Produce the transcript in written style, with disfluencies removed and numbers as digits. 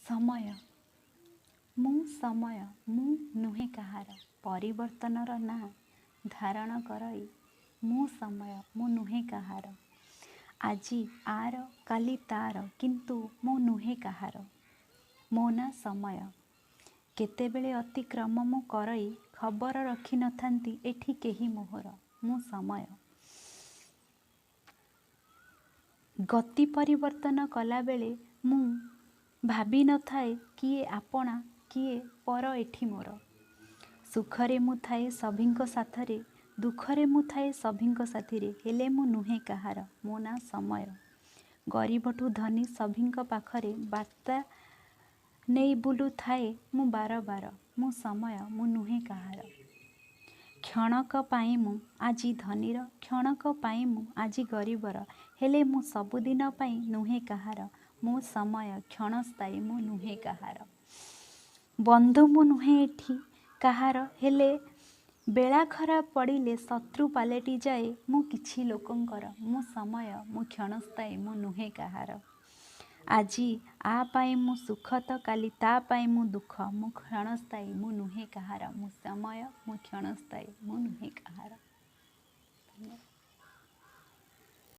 ସମୟ। ମୁଁ ସମୟ, ମୁଁ ନୁହେଁ କାହାର। ପରିବର୍ତ୍ତନର ନାଁ ଧାରଣ କରଇ ମୁଁ ସମୟ, ମୁଁ ନୁହେଁ କାହାର। ଆଜି ଆର, କାଲି ତା'ର, କିନ୍ତୁ ମୁଁ ନୁହେଁ କାହାର। ମୋ ନାଁ ସମୟ। କେତେବେଳେ ଅତିକ୍ରମ ମୁଁ କରଇ, ଖବର ରଖି ନଥାନ୍ତି ଏଠି କେହି ମୋହର। ମୁଁ ସମୟ। ଗତି ପରିବର୍ତ୍ତନ କଲାବେଳେ ମୁଁ ଭାବି ନଥାଏ କିଏ ଆପଣା କିଏ ପର ଏଠି ମୋର। ସୁଖରେ ମୁଁ ଥାଏ ସଭିଙ୍କ ସାଥରେ, ଦୁଃଖରେ ମୁଁ ଥାଏ ସଭିଙ୍କ ସାଥିରେ, ହେଲେ ମୁଁ ନୁହେଁ କାହାର। ମୋ ନାଁ ସମୟ। ଗରିବଠୁ ଧନୀ ସଭିଙ୍କ ପାଖରେ ବାର୍ତ୍ତା ନେଇ ବୁଲୁଥାଏ ମୁଁ ବାର ବାର। ମୁଁ ସମୟ, ମୁଁ ନୁହେଁ କାହାର। କ୍ଷଣକ ପାଇଁ ମୁଁ ଆଜି ଧନୀର, କ୍ଷଣକ ପାଇଁ ମୁଁ ଆଜି ଗରିବର, ହେଲେ ମୁଁ ସବୁଦିନ ପାଇଁ ନୁହେଁ କାହାର। ମୁଁ ସମୟ କ୍ଷଣସ୍ଥାୟୀ, ମୁଁ ନୁହେଁ କାହାର। ବନ୍ଧୁ ମୁଁ ନୁହେଁ ଏଠି କାହାର, ହେଲେ ବେଳା ଖରାପ ପଡ଼ିଲେ ଶତ୍ରୁ ପାଲଟି ଯାଏ ମୁଁ କିଛି ଲୋକଙ୍କର। ମୁଁ ସମୟ, ମୁଁ କ୍ଷଣସ୍ଥାୟୀ, ମୁଁ ନୁହେଁ କାହାର। ଆଜି ଆ ପାଇଁ ମୁଁ ସୁଖ ତ କାଲି ତା ପାଇଁ ମୁଁ ଦୁଃଖ। ମୁଁ କ୍ଷଣସ୍ଥାୟୀ, ମୁଁ ନୁହେଁ କାହାର। ମୁଁ ସମୟ, ମୁଁ କ୍ଷଣସ୍ଥାୟୀ, ମୁଁ ନୁହେଁ କାହାର। ଧନ୍ୟବାଦ।